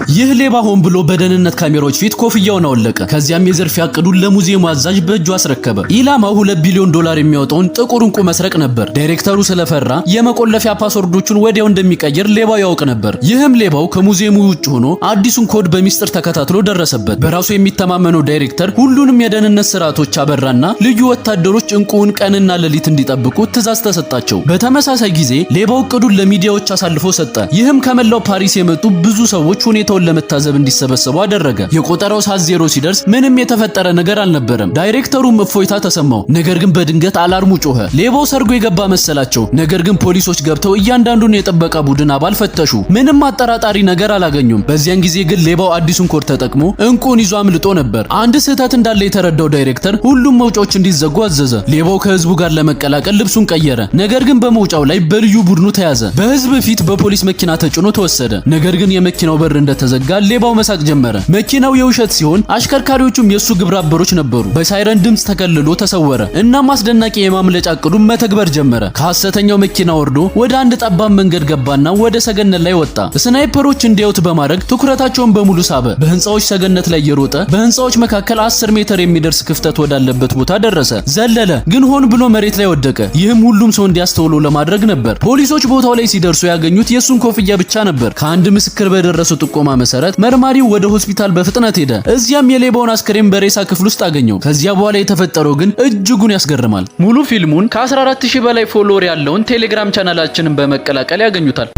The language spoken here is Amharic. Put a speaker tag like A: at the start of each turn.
A: ይህ ሌባ ሆን ብሎ በደህንነት ካሜራዎች ፊት ኮፍያውን አወለቀ። ከዚያም የዝርፊያ እቅዱን ለሙዚየሙ አዛዥ በእጁ አስረከበ። ኢላማው 2 ቢሊዮን ዶላር የሚያወጣውን ጥቁር ዕንቁ መስረቅ ነበር። ዳይሬክተሩ ስለፈራ የመቆለፊያ password ኦቹን ወዲያው እንደሚቀይር ሌባው ያውቅ ነበር። ይህም ሌባው ከሙዚየሙ ውጭ ሆኖ አዲሱን ኮድ በሚስጥር ተከታትሎ ደረሰበት። በራሱ የሚተማመነው ዳይሬክተር ሁሉንም የደህንነት ስርዓቶች አበራና ልዩ ወታደሮች ዕንቁውን ቀንና ሌሊት እንዲጠብቁ ትዕዛዝ ተሰጣቸው። በተመሳሳይ ጊዜ ሌባው እቅዱን ለሚዲያዎች አሳልፎ ሰጠ። ይህም ከመላው ፓሪስ የመጡ ብዙ ሰዎች ሁኔታውን ለመታዘብ እንዲሰበሰቡ አደረገ። የቆጠራው ሰዓት 0 ሲደርስ ምንም የተፈጠረ ነገር አልነበረም። ዳይሬክተሩም እፎይታ ተሰማው። ነገር ግን በድንገት alarm ኡ ጮኸ። ሌባው ሰርጎ የገባ መሰላቸው። ነገር ግን ፖሊሶች ገብተው እያንዳንዱን የጥበቃ ቡድን አባል ፈተሹ። ምንም አጠራጣሪ ነገር አላገኙም። በዚያን ጊዜ ግን ሌባው አዲሱን ኮድ ተጠቅሞ ዕንቁን ይዞ አምልጦ ነበር። አንድ ስህተት እንዳለ የተረዳው ዳይሬክተር ሁሉም መውጫዎች እንዲዘጉ አዘዘ። ሌባው ከህዝቡ ጋር ለመቀላቀል ልብሱን ቀየረ። ነገር ግን በመውጫው ላይ በልዩ ቡድኑ ተያዘ። በህዝብ ፊት በፖሊስ መኪና ተጭኖ ተወሰደ። ነገር ግን የመኪናው በር እንደተዘጋ ሌባው መሳቅ ጀመረ። መኪናው የውሸት ሲሆን አሽከርካሪዎቹም የሱ ግብረ አበሮች ነበሩ። በሳይረን ድምፅ ተከልሎ ተሰወረ። እናም አስደናቂ የማምለጫ እቅዱን መተግበር ጀመረ። ከሐሰተኛው መኪና ወርዶ ወደ አንድ ጠባብ መንገድ ገባና ወደ ሰገነት ላይ ወጣ። Sniper ኦች እንዲያዩት በማድረግ ትኩረታቸውን በሙሉ ሳበ። በህንፃዎች ሰገነት ላይ እየሮጠ በህንፃዎች መካከል 10 ሜትር የሚደርስ ክፍተት ወዳለበት ቦታ ደረሰ። ዘለለ፣ ግን ሆን ብሎ መሬት ላይ ወደቀ። ይህም ሁሉም ሰው እንዲያስተውለው ለማድረግ ነበር። ፖሊሶች ቦታው ላይ ሲደርሱ ያገኙት የሱን ኮፍያ ብቻ ነበር። ከአንድ ምስክር በደረሰው ጥቆማ መሰረት መርማሪው ወደ ሆስፒታል በፍጥነት ሄደ። እዚያም የሌባውን አስክሬን በሬሳ ክፍል ውስጥ አገኘው። ከዚያ በኋላ የተፈጠረው ግን እጅጉን ያስገርማል። ሙሉ ፊልሙን ከ14,000 በላይ follower ያለውን ቴሌግራም ቻናላችንን በመቀላቀል ያገኙታል።